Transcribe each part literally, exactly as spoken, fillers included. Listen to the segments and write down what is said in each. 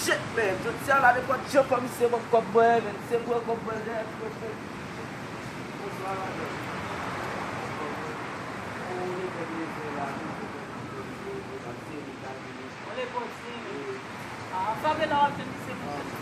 Shit, man. Jodi a la, nenpòt jan fò misye ban m kòb mwen, man. Se pran kòb mwen, nèt, man. Bonswa, madanm. Ou lepòt leve la, wi, se pou mwen, se pou mwen, se pou mwen. Ou lepòt, se, wi. Ah, sa vle la w ap jwenn misye pou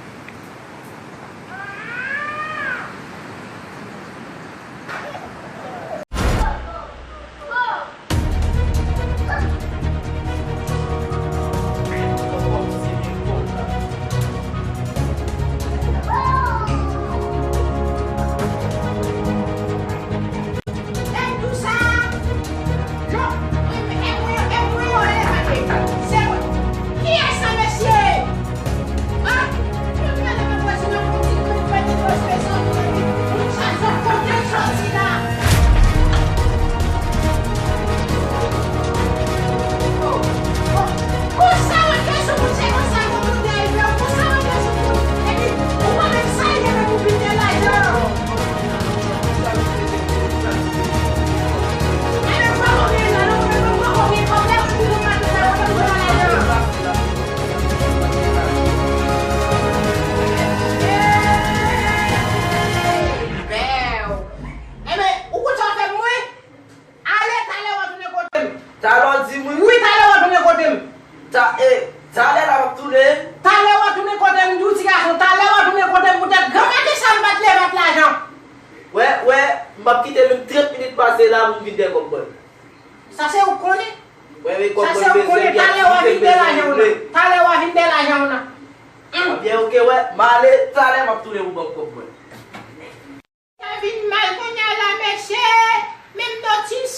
Enben, ou konn sa w fè mwen? Ale, talè w a tounen kote m. Talè w di mwen? Wi, talè w a tounen kote m. Ta, e, talè la w ap tounen? Talè w a tounen kote m, di w ti gason, talè w a tounen kote m, poutèt granmadi sa m pa t leve ak lajan. Wè, wè, m ap kite menm trant minit pase la pou m vin dèyè kòb mwen. Sa se ou k konnen. Wè, men kòb mwen bezwen, talè w a vin dèyè lajan w nan. Talè w a vin dèyè lajan w nan. Ebyen, oke, wè, m ale, talè m ap tounen pou ban m kòb mwen. Sa vin mal kounye a la, mesye. Menm notis.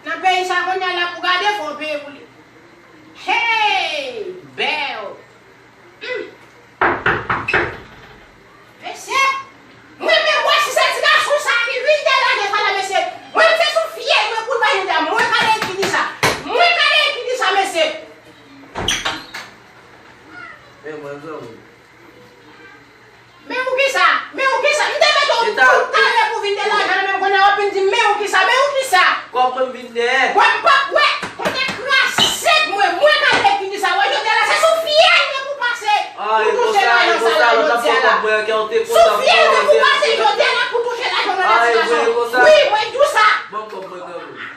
Nan peyi sa kounye a la pou gade fò w peye pou li. Hey! Bèw! Hmm. Mesye! Mwen menm wè si se ti gason sa ki vin dèyè lajan sa la, mesye. Mwen se sou fyèl mwen pou l pa jodi a. Mwen ka dèyè ki di sa. Mwen ka dèyè ki di sa, mesye. Men mwen zanmi. Men ou kisa? Men ou kisa? M te mete w tout talè pou vin dèyè lajan nan men m, kounye a w ap vin di m, men ou kisa? Men ou kisa? Kòb mwen m vin dèyè. Wè m p ap wè. Mwen te kraze mwen, mwen ka dèyè ki di sa. Wè jodi a la, se sou fyèl mwen pou pase pou touche lajan sa la jodi a la. Sou fyèl mwen pou pase jodi a la pou touche lajan nan ti gason. Wi, mwen di w sa. Ban m kòb mwen granmoun.